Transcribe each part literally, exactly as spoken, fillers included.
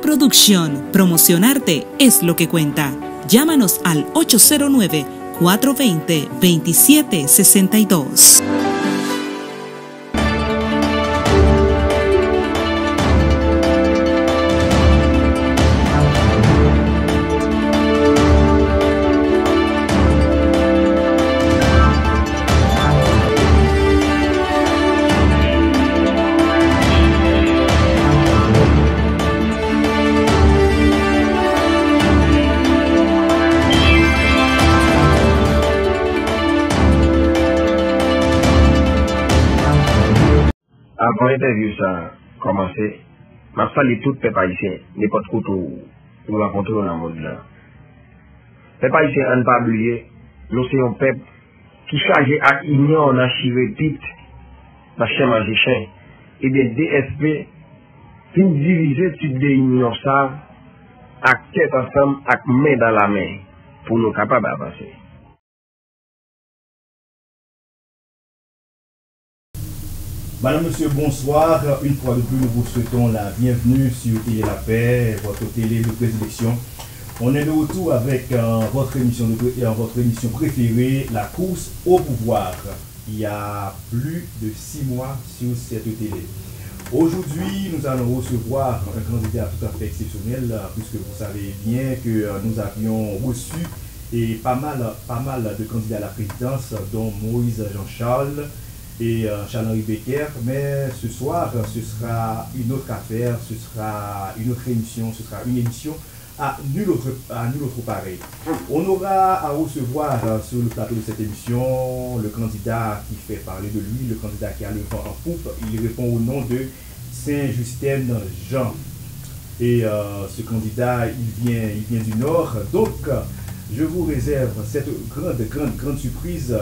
Producción, promocionarte es lo que cuenta. Llámanos al ocho cero nueve, cuatro veinte, veintisiete sesenta y dos. Avan entèvyou sa a kòmanse, m ap salye tout pèp ayisyen, nenpòt kote w ou rankontre w nan mond lan. Pèp ayisyen, ann pa bliye, nou se yon pèp ki chaje ak inyon nan chire pit, nan chen manje chen. Ebyen, D S P vin divize tip de inyon sa a ak tèt ansanm, ak men dan la men, pou nou kapab avanse. Madame, Monsieur, bonsoir. Une fois de plus, nous vous souhaitons la bienvenue sur Télé La Paix, votre télé de prédilection. On est de retour avec euh, votre, émission de pré- euh, votre émission préférée, La Course au Pouvoir. Il y a plus de six mois sur cette télé. Aujourd'hui, nous allons recevoir un candidat tout à fait exceptionnel, euh, puisque vous savez bien que euh, nous avions reçu et pas mal, pas mal de candidats à la présidence, dont Moïse Jean-Charles et euh, Charles-Henri Becker. Mais ce soir, ce sera une autre affaire, ce sera une autre émission, ce sera une émission à nul autre, à nul autre pareil. On aura à recevoir euh, sur le plateau de cette émission le candidat qui fait parler de lui, le candidat qui a le vent en poupe. Il répond au nom de Saint-Justène Jean. Et euh, ce candidat, il vient, il vient du Nord. Donc, euh, je vous réserve cette grande, grande, grande surprise euh,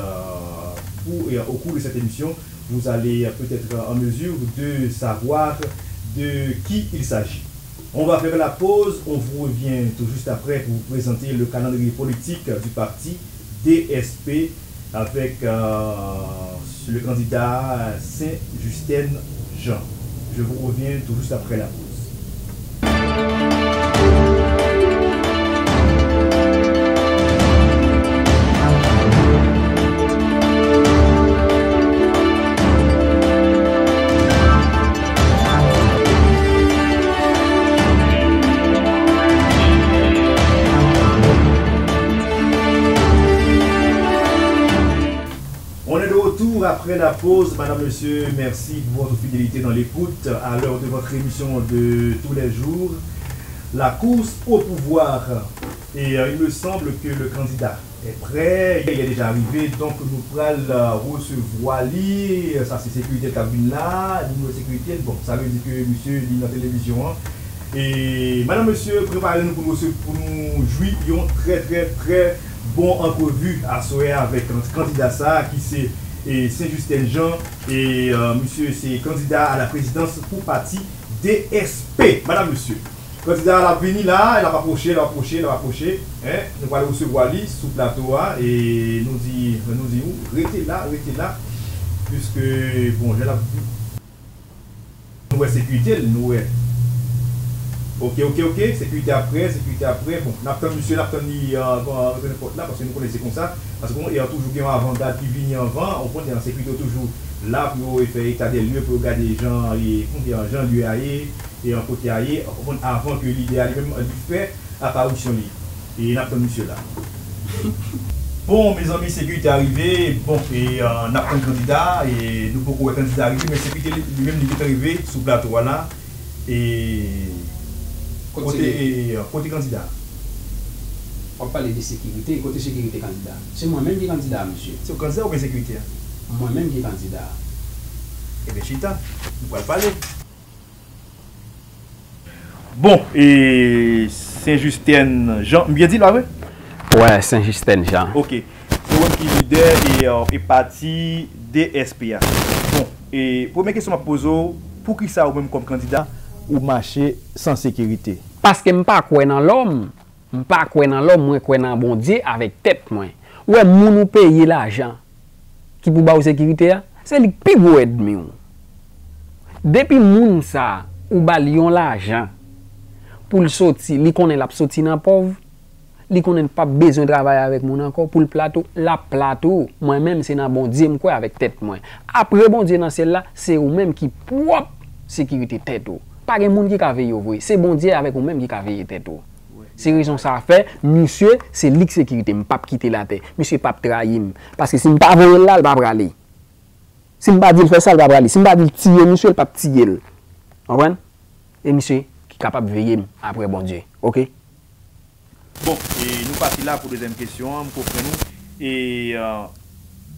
pour, et, euh, au cours de cette émission. Vous allez euh, peut-être en mesure de savoir de qui il s'agit. On va faire la pause, on vous revient tout juste après pour vous présenter le calendrier politique du parti D S P avec euh, le candidat Saint-Justène Jean. Je vous reviens tout juste après la pause. On est de retour après la pause. Madame, Monsieur, merci pour votre fidélité dans l'écoute à l'heure de votre émission de tous les jours, La course au pouvoir. Et euh, il me semble que le candidat est prêt, il est déjà arrivé, donc nou pral euh, resevwa li. Sa se sekirite k ap vin la, nimewo sekirite. Bon, sa vle di ke misye li nan televizyon an. E madam, mesye, prepare nou pou nou rese- pou nou jwi yon trè, trè, trè bon antrevi aswè avèk kandida sa a ki se e, Saint-Justène Jean. E euh, misye se kandida a la prezidans pou pati D S P. Madam, mesye, kandida a l ap vini la, l ap apwoche, l ap apwoche, l ap apwoche. Hein? Nou pral resevwa li sou plato a e nou di, nou di ou, rete la, rete la. Piske, bon, jan l ap Nou wè sekirite l, nou wè. Ok, ok, ok, sekirite ap prè, sekirite ap prè. Bon, n ap tann misye, n ap tann li euh, anvan retounen pòt la, paske nou konnen se konsa. Paske bon, e an toujou gen yon avangad ki vini anvan, ou konprann, e an sekirite yo toujou la pou yo fè eta de lye, pou yo gade jan, e, kote an, jan lye a ye, e an kote a ye, ou konprann, avan ke lidè a li menm li fè aparisyon li. E n ap tann misye la. Bon, mezanmi, sekirite a rive. Bon, e euh, n ap tann kandida a, e nou poko wè kandida a rive, men sekirite li, li menm li gentan rive sou plato a la. E Kote kote, e, kote kandida a? W ap pale de sekirite, kote sekirite kandida a? Se mwen menm ki kandida a, mesye. Se w kandida oubyen sekirite a? Mwen menm ki kandida a. Ebyen, chita, nou pral pale. Bon, e Saint-Justène Jean, m byen di l pa vre? Wè, Saint-Justène Jean. Ok. Se ou menm ki lidè e, e pati D S P a. Bon, e premye kesyon m ap poze w, poukisa ou menm kòm kandida, ou mache san sekirite? Paske m pa kwè nan lòm. M pa kwè nan lòm, mwen kwè nan Bondye avèk tèt mwen. Ou wè moun ou peye lajan ki pou ba w sekirite a, se li k pi gwo ènmi w. Depi moun sa a, ou ba l yon lajan pou l soti, li konnen l ap soti nan pòv, li konnen l p ap bezwen travay avèk moun ankò, pou l pla tou, l ap pla tou. Mwen menm, se nan Bondye m kwè avèk tèt mwen. Apre Bondye nan syèl la, se ou menm ki pwòp sekirite tèt ou. Pa gen moun ki ka veye w vre. Se Bondye avèk ou menm ki ka veye tèt ou. Se rezon sa fè, misye, se li k sekirite m, m p ap kite l atè. Misye p ap trayi m. Paske si m pa voye l la, l pa prale. Si m pa di l fè sa, l pa prale. Si m pa di l tiye misye, l p ap tiye l. Konprann? E misye ki kapab veye m apre Bondye. Oke? Bon, e nou pati la pou dezyèm kesyon an, m konprann ou. E euh,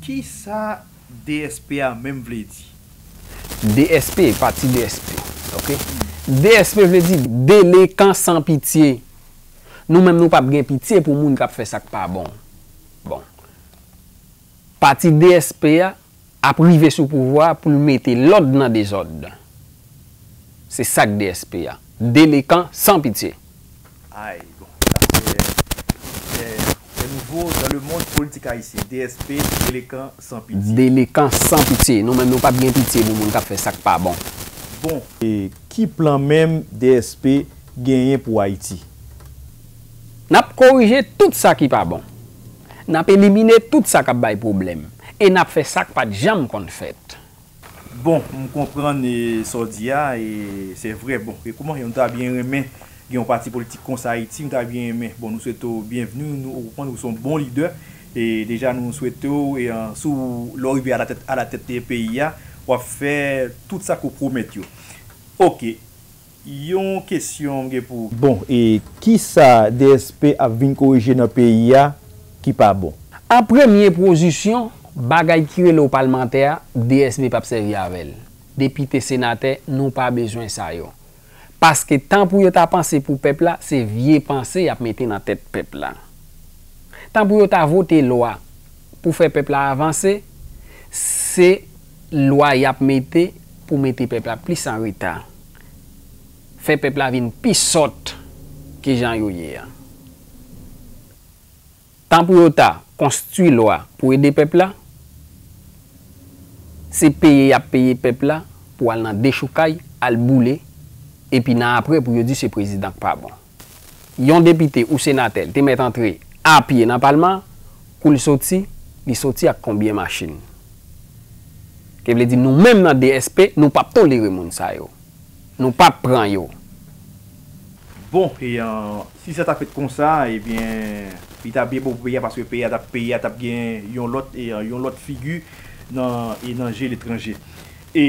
kisa D S P a menm vle di? D S P, pati D S P. Oke? D S P vle di delekan san pitye. Nou menm nou p ap gen pitye pou moun k ap fè sa k pa bon. Bon. Pati D S P a ap rive sou pouvwa pou l mete lòd nan dezòd. Se sa k D S P a. Delekan san pitye. Ay, bon, sa se c'est nouveau dans le monde politique haïtien. D S P, delekan san pitye. Delekan san pitye. Nou menm nou p ap gen pitye pou moun k ap fè sa k pa bon. Bon, e ki plan menm D S P genyen pou Ayiti? N ap korije tout sa ki pa bon. N ap elimine tout sa k ap bay pwoblèm. E n ap fè sa k pa t janm konn fèt. Bon, m konprann e, sa w di a, e se vre. Bon, e kouman nou ta byen renmen gen yon pati politik konsa Ayiti, nou ta byen renmen. Bon, nou swete w byenvni, nou konprann ou se yon bon lidè. E deja nou swete w, e, an, si w, lè w rive alatèt, alatèt peyi a, w ap fè tout sa ke w pwomèt yo. Oke, yon kesyon m gen pou ou. Bon, e kisa D S P ap vin korije nan peyi a ki pa bon? An premye pozisyon, bagay ki rele w palmantè a, D S P p ap sèvi avè l. Depite, senatè, nou pa bezwen sa yo. Paske tan pou yo ta panse pou pèp la, se vye panse y ap mete nan tèt pèp la. Tan pou yo ta vote lwa pou fè pèp la avanse, se lwa y ap mete pou mete pèp la plis an reta. Fè pèp la vin pi sòt ke jan yo ye a. Tan pou yo ta konstwi lwa pou ede pèp la, se peye y ap peye pèp la pou al nan dechoukay, al boule, epi nan apre pou yo di se prezidan k pa bon. Yon depite ou senatè te mèt antre apye nan palman an, kou l soti, li soti ak konbyen machin? Ke vle di nou menm nan D S P, nou p ap tolere moun sa yo. Nou p ap pran yo. Bon, e an, si sa ta fèt konsa, ebyen, li ta byen bon pou peyi a, paske peyi a t ap, peyi a t ap gen yon lòt, e, an, yon lòt figi nan, e nan je letranje. E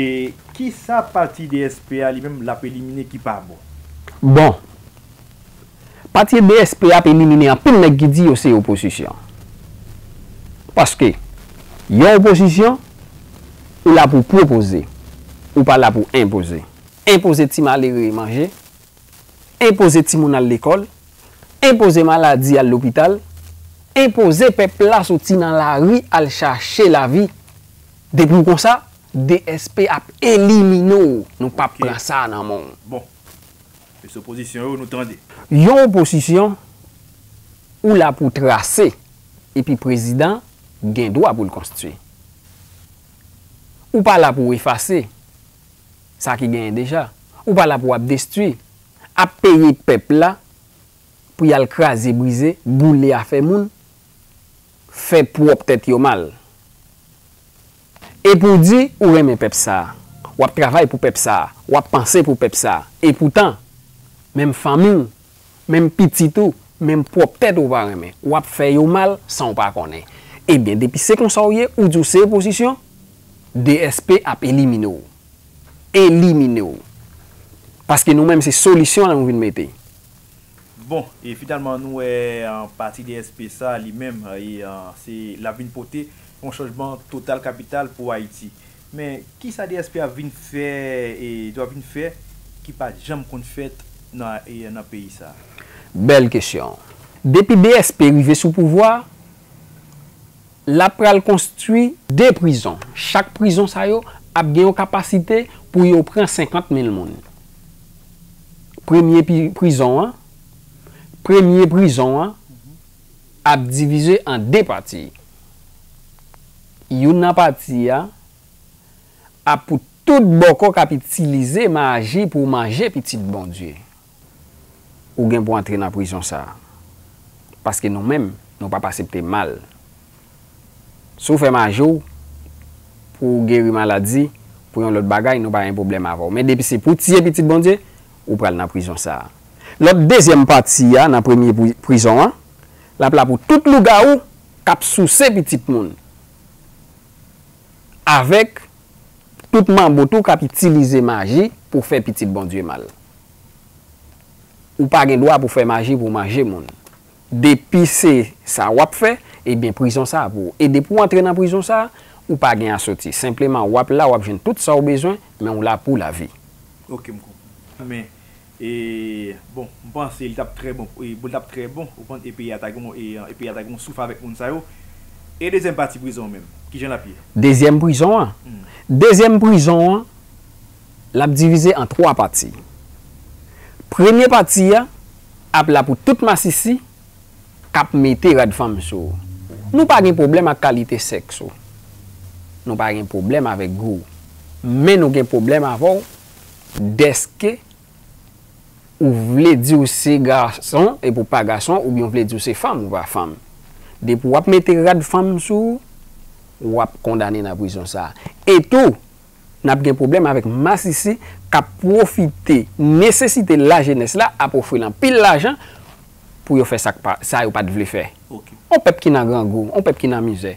kisa pati D S P a li menm l ap elimine ki pa bon? Bon, pati D S P ap elimine anpil nèg ki di yo se opozisyon. Paske yon opozisyon, ou la pou pwopoze, ou pa la pou enpoze. Enpoze ti malere manje, enpoze timoun al lekòl, enpoze maladi al lopital, enpoze pèp la soti nan lari al chache lavi. Depi w konsa, D S P ap elimine w. Nou p ap pran sa nan men w. Bon, mesye opozisyon yo, nou tande. Yon opozisyon, ou la pou trase, epi prezidan gen dwa pou l konstwi. Ou pa la pou efase sa ki genyen deja. Ou pa la pou ap destwi, ap peye pèp la pou y al kraze, brize, boule afè moun, fè pwòp tèt yo mal. E pou w di ou renmen pèp sa a, w ap travay pou pèp sa a, w ap panse pou pèp sa a, epoutan, menm fanmi w, menm pitit ou, menm pwòp tèt ou pa renmen, w ap fè yo mal san w pa konnen. Ebyen, depi se konsa w ye, ou di w se opozisyon, D S P ap elimine w. Elimine w. Paske nou menm se solisyon an nou vin mete. Bon, e finalman nou wè an, pati D S P sa li menm, e an, se l ap vin pote yon chanjman total kapital pou Ayiti. Men kisa D S P ap vin fè, e dwa vin fè, ki pa t janm konn fèt nan, e nan peyi sa? Bèl kesyon. Depi D S P rive sou pouvwa, l ap pral konstwi de prizon. Chak prizon sa yo ap gen yon kapasite pou yo pran senkant mil moun. Premye pi- prizon an, premye prizon an ap divize an de pati. Youn nan pati a ap pou tout bòkò k ap itilize maji pou manje pitit Bondye. Ou gen pou antre nan prizon sa a. Paske nou menm, nou p ap asepte mal. Si w fè maji w pou w geri maladi, pou yon lòt bagay, nou pa gen pwoblèm avè w. Men depi se pou w tiye pitit Bondye, ou pral nan prizon sa a. Lòt dezyèm pati a nan premye pri- prizon an, l ap la pou tout lougawou k ap souse pitit moun. Avèk tout manbo tou k ap itilize maji pou fè pitit Bondye mal. Ou pa gen dwa pou fè maji pou w manje moun. Depi se sa w ap fè, ebyen prizon sa a pou ou. E depi w antre nan prizon sa a, ou pa gen a soti. Senpleman w ap la, w ap jwenn tout sa w bezwen, men w la pou lavi. Ok, m konprann. Men, e, bon, m panse li t ap trè bon, e, bon, li t ap trè bon, ou konprann, e peyi a ta gen, e, e peyi a ta gen yon souf avèk moun sa yo. E dezyèm pati prizon an menm, kijan l ap ye? Dezyèm prizon an? Hmm. Dezyèm prizon an, l ap divize an twa pati. Premye pati a ap la pou tout masisi k ap mete rad fanm sou ou. Nou pa gen pwoblèm ak kalite sèks ou. Nou pa gen pwoblèm avèk gou ou. Men nou gen pwoblèm avè w dèske ou vle di w se gason epi w pa gason, oubyen w vle di w se fanm ou pa fanm. Depi w ap mete rad fanm sou ou, w ap kondane nan prizon sa a. E tou, n ap gen pwoblèm avèk masisi k ap pwofite nesesite lajenès la ap ofri l anpil lajan pou yo fè sa k pa, sa yo pa t vle fè. Ok. On pèp ki nan grangou, on pèp ki nan mizè.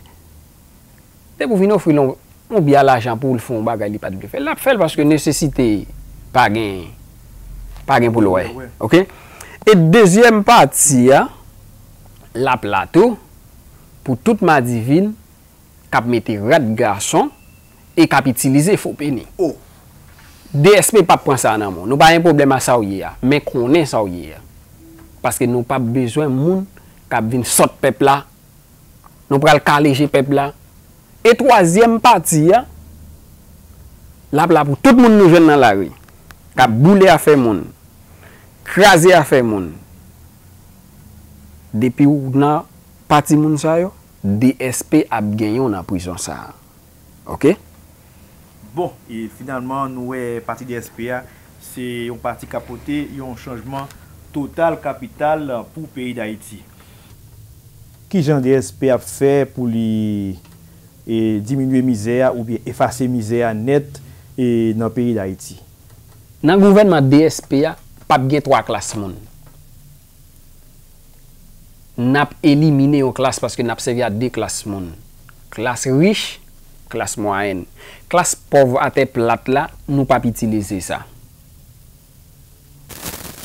Depi w vin ofri l on, on bya lajan pou l fè yon bagay li pa t vle fè, l ap fè l paske nesesite pa gen, pa gen pou l wè. Pou l wè. Ok? E dezyèm pati a, l ap la tou pou tout madivin k ap mete rad gason e k ap itilize fo peni. Oh. D S P p ap pran sa nan men w. Nou pa gen pwoblèm a sa w ye a, men konnen sa w ye a. Paske nou p ap bezwen moun k ap vin sòt pèp la. Nou pral kale je pèp la. E twazyèm pati a, l ap la pou tout moun nou jwenn nan lari, k ap boule afè moun, kraze afè moun. Depi w nan pati moun sa yo, D S P ap genyen w nan prizon sa a. Ok? Bon, e finalman, nou wè pati D S P a, se yon pati k ap pote yon chanjman total kapital pou peyi Dayiti. Kijan D S P ap fè pou li, e, diminye mizè a oubyen efase mizè a nèt, e, nan peyi Dayiti? Nan gouvènman D S P a, p ap gen twa klas moun. N ap elimine yon klas paske n ap sèvi a de klas moun. Klas rich, klas mwayèn. Klas pòv atè plat la, nou p ap itilize sa.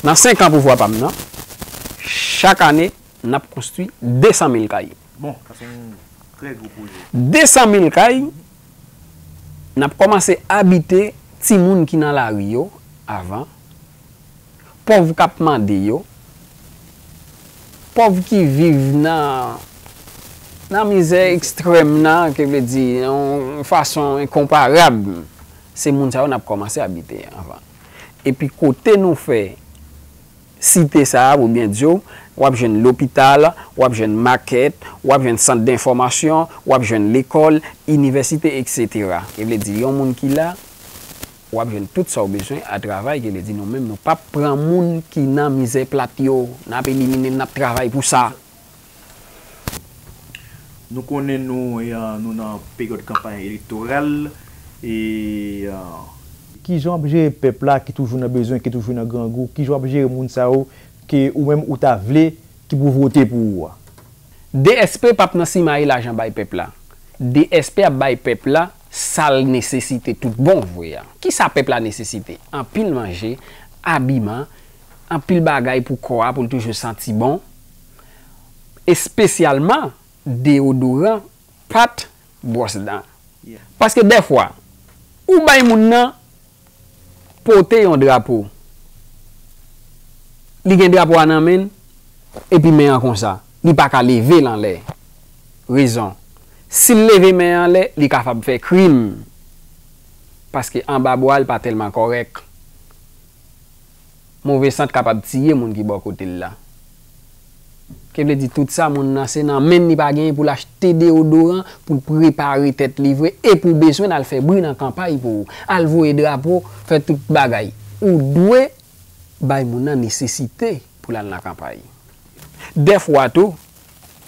Nan senk an pouvwa pa m nan, chak ane, n ap konstwi de san mil kay. Bon, sa se yon trè gwo pwojè. De san mil kay, n ap kòmanse abite timoun ki nan lari yo avan, pòv k ap mande yo, pòv ki viv nan, nan mizè ekstrèm nan, ki vle di, yon, yon fason enkonparab, se moun sa yo n ap kòmanse abite avan. Epi kote nou fè site sa a, pou byen di w, w ap jwenn lopital, w ap jwenn makèt, w ap jwenn sant denfòmasyon, w ap jwenn lekòl, inivèsite, etsetera. Ki vle di, yon moun ki la, w ap jwenn tout sa w bezwen a travay, ki vle di, nou menm, nou p ap pran moun ki nan mizè plat yo, n ap elimine l, n ap travay pou sa. Nou konnen nou, e, nou nan peryòd kanpay elektoral, e, e, Kijan w ap jere pèp la ki toujou nan bezwen, ki toujou nan grangou? Kijan w ap jere moun sa yo ke ou menm ou ta vle ki pou vote pou ou a? D S P p ap nan simaye lajan bay pèp la. D S P ap bay pèp la sa l nesesite tout bon vre a. Kisa pèp la nesesite? Anpil manje, abiman, anpil bagay pou kò a, pou l toujou santi bon. Espesyalman, deyodoran, pat, bwòs dan. Yeah. Paske dèfwa, ou bay moun nan pote yon drapo. Li gen drapo a nan men l, epi men an konsa. Li pa ka leve l anlè. Rezon. Si l leve men an anlè, li kapab fè krim. Paske anba bwa l pa tèlman kòrèk. Move sant kapab tiye moun ki bò kote l la. Ki vle di tout sa moun nan se nan men l li pa genyen pou l achte deyodoran, pou l prepare tèt li vre, e pou bezwen l al fè bri nan kanpay pou ou, al voye drapo, fè tout bagay. Ou dwe bay moun nan nesesite pou l al nan kanpay. Dèfwa tou,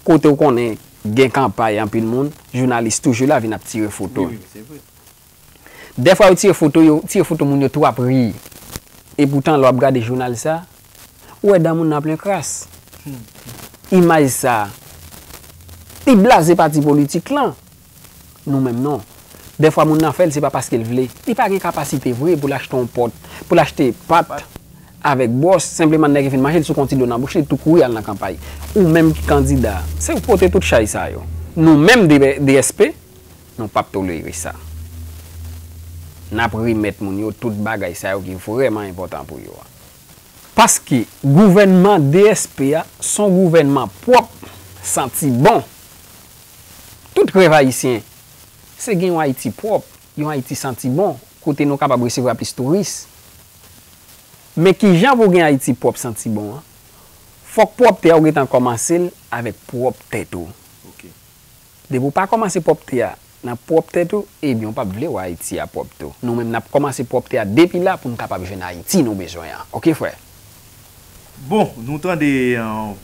kote w konnen gen kanpay anpil moun, jounalis toujou la vin ap tire foto. Wi, wi, se vre. Dèfwa yo tire foto, yo tire foto moun yo tou ap ri. Epoutan, lè w ap gade jounal sa, ou wè dan moun nan plen kras. Imaj sa, li blaze pati politik lan. Nou menm non. Dèfwa moun nan fè l, se pa paske l vle. Li pa gen kapasite vre pou l achte yon pòt, pou l achte pat avèk bwòs, senpleman nèg yo fin mache, l sou konn ti dlo nan bouch li, tou kouri al nan kanpay. Ou menm ki kandida, se ou pote tout chay sa yo. Nou menm D S P, nou p ap tolere sa. N ap remèt moun yo tout bagay sa yo ki vrèman enpòtan pou yo a. Paske gouvènman D S P a s on gouvènman pwòp, santi bon. Tout rèv ayisyen, se gen yon Ayiti pwòp, yon Ayiti santi bon, kote nou kapab resevwa plis touris. Men kijan pou w gen Ayiti pwòp, santi bon an? Fòk pwòpte a ou gentan kòmanse l avèk pwòp tèt ou. Depi w pa kòmanse pwòpte a nan pwòp tèt ou, ebyen w p ap vle wè Ayiti a pwòp tou. Nou menm n ap kòmanse pwòpte a depi la pou n kapab jwenn Ayiti nou bezwen an. Oke frè? Bon, nou tande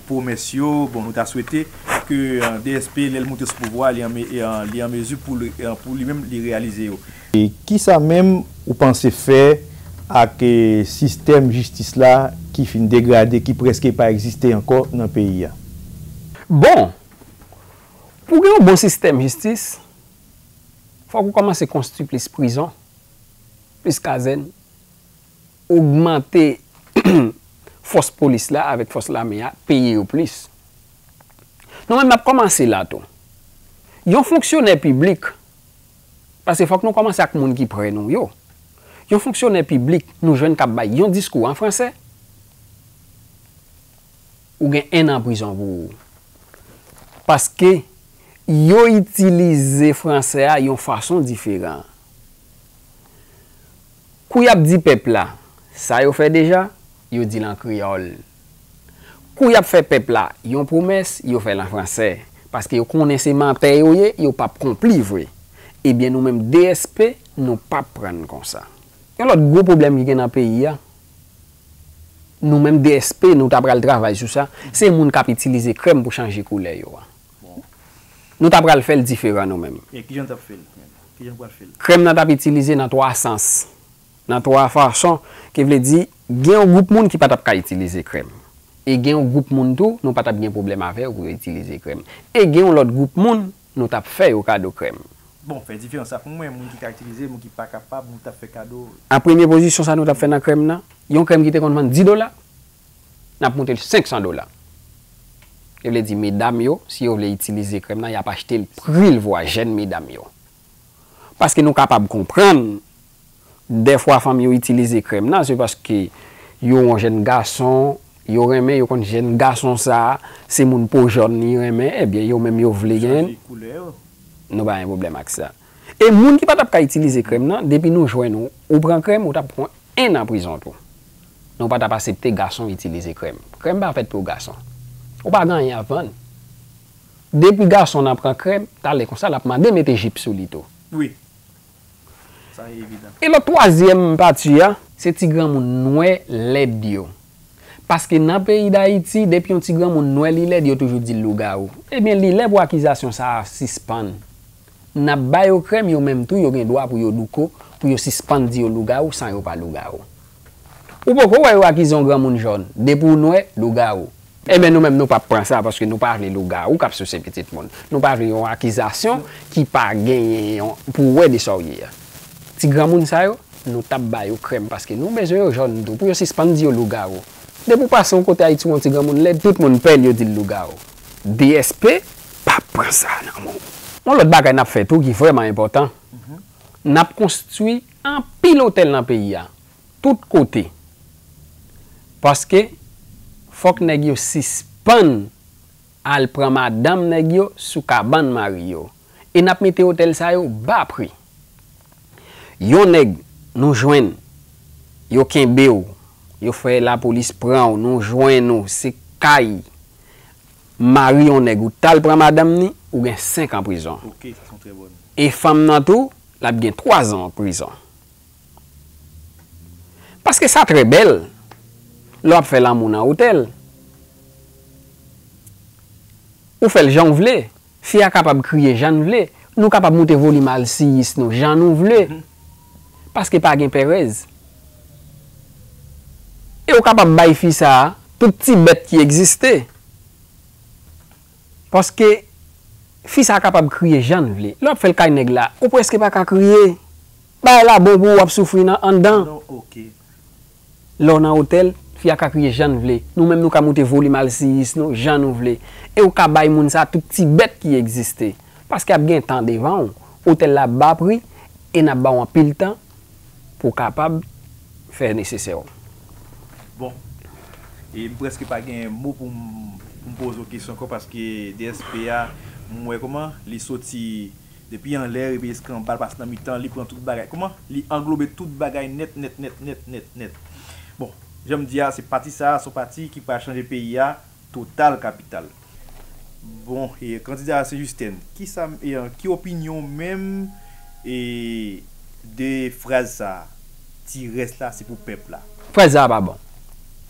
pwomès yo, bon, nou ta swete ke D S P, lè l moute sou pouvwa, li an me- li an mezi pou li pou li menm li reyalize yo. E kisa menm ou panse fè ak sistèm jistis la ki fin degrade, ki prèske pa egziste ankò nan peyi a? Bon, pou gen yon bon sistèm jistis, fòk ou kòmanse konstwi plis prizon, plis kazèn, ogmante fòs polis la avèk fòs lame a, peye yo plis. Nou menm n ap kòmanse la tou. Yon fonksyonè piblik, paske fòk nou kòmanse ak moun ki prè nou yo. Yon fonksyonè piblik nou jwenn k ap bay yon diskou an fransè, ou gen enn an prizon pou ou. Paske yo itilize fransè a yon fason diferan. Kou y ap di pèp la sa yo fè deja, yo di l an kreyòl. Kou y ap fè pèp la yon pwomès, yo fè l an fransè. Paske yo konnen se mantè yo ye, yo p ap konpli vre. Ebyen nou menm D S P, nou p ap pran n konsa. Yon lòt gwo pwoblèm ki gen nan peyi a, nou menm D S P, nou ta pral travay sou sa, se moun k ap itilize krèm pou chanje koulè yo a. Nou ta pral fè l diferan nou menm. E kijan n t ap fè l? Kijan n pral fè l? Krèm nan t ap itilize nan twa sans, nan twa fason, ki vle di, gen yon gwoup moun ki pa t ap ka itilize krèm. E gen yon gwoup moun tou, nou pa t ap gen pwoblèm avè yo pou yo itilize krèm. E gen yon lòt gwoup moun, nou t ap fè yo kado krèm. Bon, fè diferans ak mwen, moun ki ka itilize, moun ki pa kapab, nou t ap fè kado. An premye pozisyon, sa nou t ap fè nan krèm nan, yon krèm ki te konn vann dis dola, n ap moute l senk san dola. Yo vle di, medam yo, si yo vle itilize krèm nan, y ap achte l pri l vwa jèn medam yo. Paske nou kapab konprann, dèfwa fanm yo itilize krèm nan, se paske yo wè yon jèn gason, yo renmen, yo konn jèn gason sa a, se moun po jòn li renmen, ebyen, yo menm yo vle genyen l. Nou pa gen pwoblèm ak sa. E moun ki pa t ap ka itilize krèm nan, depi nou jwenn ou, ou pran krèm, ou t ap pran enn an prizon tou. Nou pa t ap asepte gason itilize krèm. Krèm pa fèt pou gason. Ou pa gen anyen ap vann. Depi gason nan pran krèm, talè konsa l ap mande mete jip sou li tou. Wi. Sa evidan. E lòt twazyèm pati a, se ti granmoun nwè lèd yo. Paske nan peyi Dayiti, depi yon ti granmoun nwè li lèd, yo toujou di l lougawou. Ebyen, li lè pou akizasyon sa a sispann. N ap ba yo krèm, yo menm tou, yo gen dwa pou yo douko, pou yo sispann di yo lougawou san yo pa lougawou. Ou poko wè yo akize yon granmoun jòn, depi w nwè, lougawou. Ebyen, nou menm, nou p ap pran sa, paske nou pa vle lougawou k ap souse pitit moun. Nou pa vle yon akizasyon ki pa genyen yon, pou w wè de sa w ye a. Ti granmoun sa yo, nou t ap ba yo krèm, paske nou bezwen yo jòn tou, pou yo sispann di yo lougawou. Depi w pase yon kote Ayiti, w wè yon ti granmoun lèd, tout moun pè l, yo di l lougawou. D S P p ap pran sa nan men w. Yon lòt bagay n ap fè tou ki vrèman enpòtan, n ap konstwi anpil otèl nan peyi a, tout kote. Paske fòk nèg yo sispann al pran madanm nèg yo sou kabann mari yo. E n ap mete otèl sa yo ba pri. Yon nèg nou jwenn, yo kenbe w, yo fè lapolis pran w, nou jwenn ou, se kay mari yon nèg ou t al pran madanm ni, ou gen senk an prizon. Ok, sa se yon trè bòn. E fanm nan tou, l ap gen twa zan prizon. Paske sa trè bèl, lè w ap fè lanmou nan otèl, Ou fè l jan w vle. Fi a kapab kriye jan n vle. Nou kapab moute volim alsiyis nou jan nou vle. Paske pa gen pèrèz. E ou kapab bay fi sa a tout ti bèt ki egziste. Paske fi sa a kapab kriye jan n vle. Lè w ap fè l kay nèg la, ou prèske pa ka kriye. Bagay la bon pou ou, w ap soufri nan anndan. Non, ok. Lè w nan otèl, fi a ka kriye jan l vle. Nou menm, nou ka moute volim alsiyis nou jan nou vle. E ou ka bay moun sa a tout ti bèt ki egziste. Paske ap gen tan devan w. Otèl la ap ba pri e n ap ba w anpil tan pou w kapab fè nesesè w. Bon, e m prèske pa gen mo pou m, pou m poze w kesyon ankò paske D S P a, m wè kòman li soti depi anlè, epi eskanbal pase nan mitan, li pran tout bagay. Kòman? Li anglobe tout bagay nèt, nèt, nèt, nèt, nèt, nèt. Bon, jan m di a, se pati sa a, se yon pati ki pral chanje peyi a, total kapital. Bon, e kandida Sen Jisten, ki sa, e, ki opinyon menm, e, de fraz sa a, ti rès la se pou pèp la? Fraz sa a pa bon.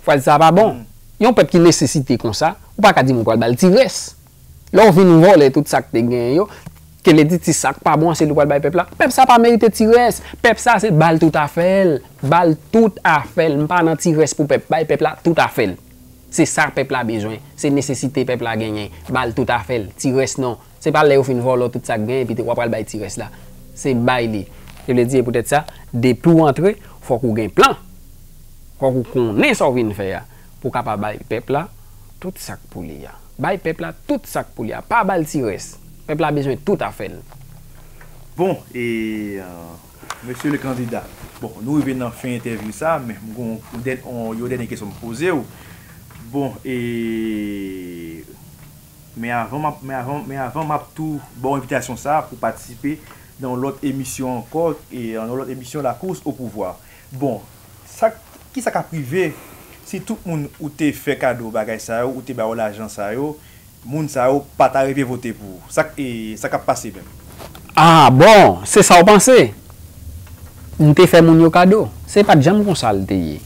Fraz sa a pa bon. Yon pèp ki nesesite konsa, ou pa ka di m ou pral ba l ti rès. Lè w vin vòlè tout sa k te genyen yo, ke le di ti sa k pa bon an se li w pral bay pèp la. Pèp sa pa merite ti rès. Pèp sa se ba l tout afè l. Ba l tout afè l. M pa nan ti rès pou pèp. Bay pèp la tout afè l. Se sa pèp la bezwen. Se nesesite pèp la genyen. Ba l tout afè l. Ti rès non. Se pa lè yo fin vòlò tout sa k genyen epi w ap pral bay ti rès la. Se bay li. Se vle di, e poutèt sa, depi w antre, fòk ou gen plan. Fòk ou konnen sa w vin fè a. Pou w kapab bay pèp la tout sa k pou li a. Bay pèp la tout sa k pou li a. Pa ba l ti rès. Pèp la bezwen tout afè l. Bon, e, euh, mesye le kandida, bon, nou rive nan fen entèvyou sa, men m gon yon dèn-, yon, yon dènye kesyon m poze w. Bon, e, men avan m ap, men avan, men avan m ap tou ba w envitasyon sa pou patisipe nan yon lòt emisyon ankò, e nan yon lòt emisyon La Course au Pouvoir. Bon, sa, kisa k ap rive si tout moun ou te fè kado bagay sa yo, ou te ba yo lajan sa yo, moun sa yo pa ta rive vote pou ou? Sa k, e, sa k ap pase menm? Ah, bon, se sa w panse? M te fè moun yo kado. Se pa t janm konsa l te ye.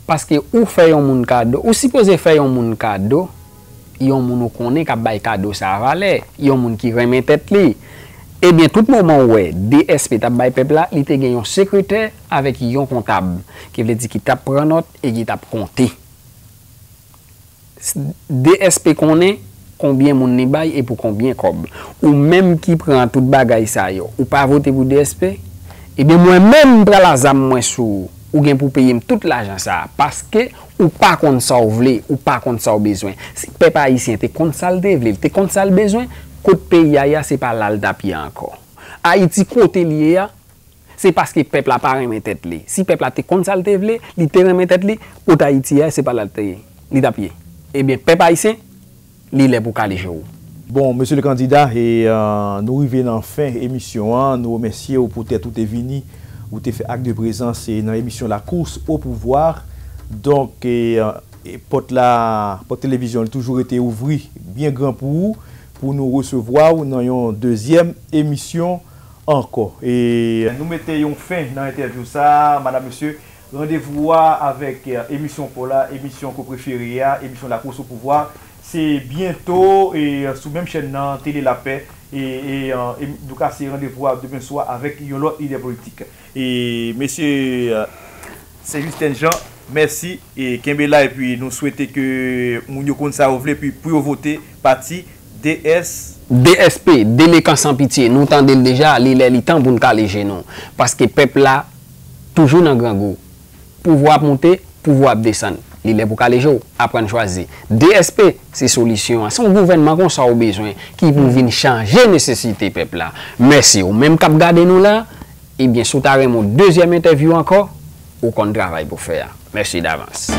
Paske ou fè yon moun kado, ou sipoze fè yon moun kado, yon moun ou konnen k ap bay kado sa a valè, yon moun ki renmen tèt li. Ebyen, tout moman w wè D S P t ap bay pèp la, li te gen yon sekretè avèk yon kontab, ki vle di ki t ap pran nòt e ki t ap konte. D S P konnen konbyen moun li bay e pou konbyen kòb. Ou menm ki pran tout bagay sa yo, ou pa vote pou D S P? Ebyen, mwen menm, m pral a zam mwen sou ou. Ou gen pou peye m tout lajan sa a, paske ou pa konn sa w vle, ou pa konn sa w bezwen. Si pèp ayisyen te konn sa l te vle, l te konn sa l bezwen, kot peyi a ye a, se pa la l t ap ye ankò. Ayiti kote l ye a, se paske pèp la pa renmen tèt li. Si pèp la te konn sa l te vle, li te renmen tèt li, kot Ayiti ye a, se pa la l te, li t ap ye. Ebyen, pèp ayisyen, li lè pou w kale je w. Bon, mesye le kandida, e, euh, nou rive nan fen emisyon an. Nou remèsye w poutèt ou te vini, ou te fè ak de prezans, e, nan emisyon La Course au Pouvoir. Donk, e, euh, e pòt la, pòt televizyon an toujou rete ouvri byen gran pou ou, pou nou resevwa w nan yon dezyèm emisyon ankò. E nou mete yon fen nan entèvyou sa a, madam, mesye. Randevou a avèk, e, emisyon pa w la, emisyon ke w prefere a, emisyon La Course au Pouvoir, se byento, e, sou menm chèn nan, Tele Lapè. E, e, e, nou kase randevou a demen swa avèk yon lòt lidè politik. E, mesye, e, Sen Jisten Jean, mèsi. E kenbe la, epi nou swete ke moun yo konn sa yo vle, epi pou yo vote pati D S. D S P, Delekan San Pitye, nou tande l deja, li lè li tan pou n kale je nou. Paske pèp la toujou nan grangou. Pouvwa ap moute, pouvwa ap desann. Li lè pou kale je w, aprann chwazi. D S P, se solisyon an. Se yon gouvènman konsa w bezwen, ki pou vin chanje nesesite pèp la. Mèsi. Ou menm k ap gade nou la, ebyen, si w ta renmen yon dezyèm entèvyou ankò, ou konn travay pou fè a. Mèsi davans.